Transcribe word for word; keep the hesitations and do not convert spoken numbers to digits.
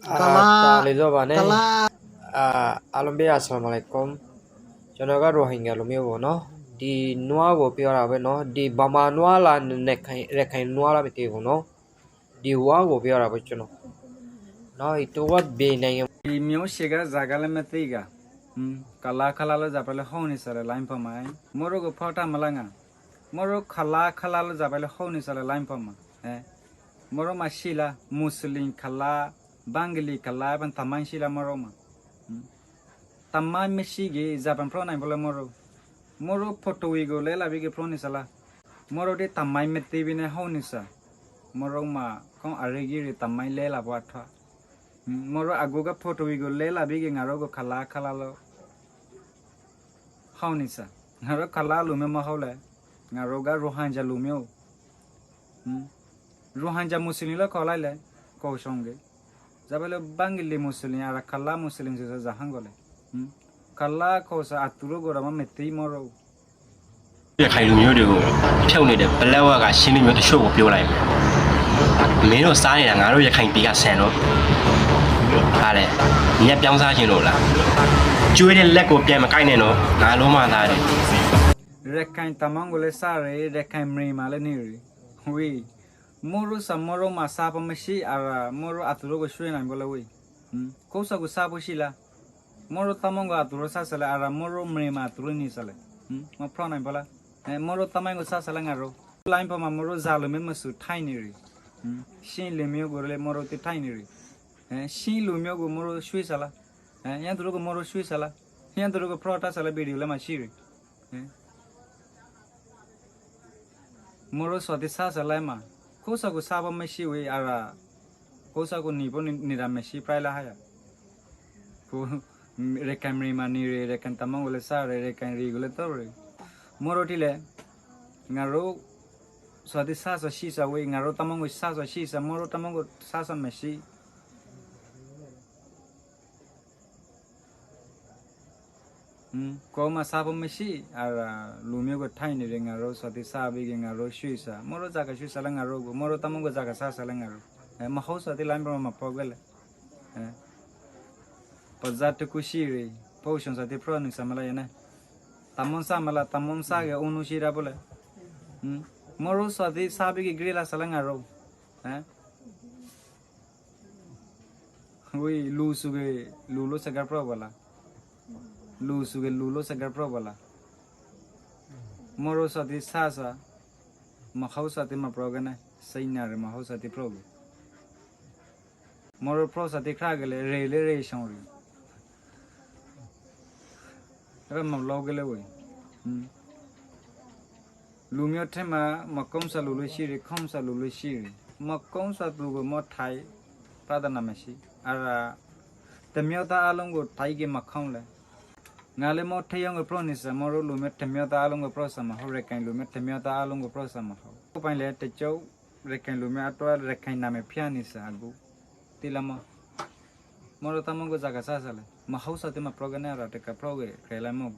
Kala, ah, tali zo bane. Kala. Ah, alumbi, assalamu alaikum. Jonoga Rohingya lumi bo no. Di nuwa go piora be no. Di bama nuwa la ne kai, re kai nuwa la miti bo no. Di wa go piora be jono. No, itu wa be nai. Di mio shega zaga le miti ga. Hmm, kala kala le zapele honi sale lain pamai. Moro go pota malanga. Moro kala kala lo zabaile honi sale lain pama. Eh. Moro ma sila, Muslim kala, Bangali kala, ban tamai sila moro ma. Hmm. Tamai mesi ge zaban pro nai bole moro. Moro foto wi go lela bige pro ni sala. Moro de tamai meti bine honi sa. Moro ma kon aregi re tamai lela bo atha. Hmm. Moro ago ga foto wi go lela bige ngaro go kala kala lo. Honi sa. Ngaro kala lumio ma hole. Ngaro ga Rohingya lumio. Hmm. Rohingya Muslim lo kolai le. Ko songe. Zabele Bangali Muslim, ara kala Muslim se sa jahangole. Hmm. Kala ko sa aturo gora ma meti moro. ရခိုင်လူမျိုးတွေကို ဖြုတ်နေတယ်။ ပလက်ဝါက ချင်းလူမျိုးတချို့ကို ပြောလိုက်မယ်။ မင်းတို့စားနေတာ ငါတို့ရခိုင်ပြည်က ဆန်တို့။ ဟာလေ။ ညက်ပြောင်းစားချင်လို့လား။ ကျွေးတဲ့လက်ကို ပြန်မကိုက်နဲ့နော်။ ငါလုံးမသားတယ်။ Rakhine tamang go le sare, Rakhine mrima le niri. Wi. Moro sa moro ma sapa mesi ara moro aturo go sui nai bole wi. Hmm. Kosa go sapa sila. Moro tamang go aturo sa sale ara moro mrima aturo ni sale. Hmm. Ma pro nai bole. Eh, moro tamang go sa sale ngaro. Lain pama moro zalo me masu thai niri. Hmm. Shin le mio go le moro te thai niri. Eh, shin lo mio go moro sui sala. Eh, yan turo go moro sui sala. Yan turo go pro ta sala video le ma siri. Eh. Moro soti sasa laima. Kosa go sabo mesi wi ara. Kosa go nibo ni, nira mesi prai la haya. Ko Rakhine mrima niri, Rakhine tamang go le sare, Rakhine ri go le tore. Moro tile. Ngaro soti sasa sisa wi, ngaro tamang go sasa sisa, moro tamang go sasa mesi. Hmm, koma sabo mesi, ara lumio go thai ni re ngaro sati sabi ge ngaro sui sa. Moro zaga sui sala ngaro go, moro tamang go zaga sa sala ngaro. Eh, ma hau sati lain pama ma pogele. Eh. Paza tuku siri, potion sati pro ni samala yana. Tamon samala, tamon sa ge unu sira bole. Hmm. Moro sati sabi ge grila sala ngaro. Eh. Wi, lusu ge lulo sagar pro bala. Lusu ge lulo sagar pro bala. Moro sati sasa, ma hau sati ma pro gana, sainare ma hau sati pro ge. Moro pro sati kra gele, re le re songri. Eba ma lo gele wi. Hmm. Lumio thema, ma kom sa lulo siri, kom sa lulo siri. Ma kom sa tu go mo thai, pada na mesi. Ara, temio ta along go thai ge ma kom le. Ngale mo thai yong go pro ni sa, moro lumio temio ta along go pro sa ma ho, Rakhine lumio temio ta along go pro sa ma ho. Ko pain le te chau, Rakhine lumio atwa Rakhine name phiani sa agu. Tilama. Moro tamang go zaga sa sale. Ma hau sati ma pro gane ara teka pro ge, kela mo.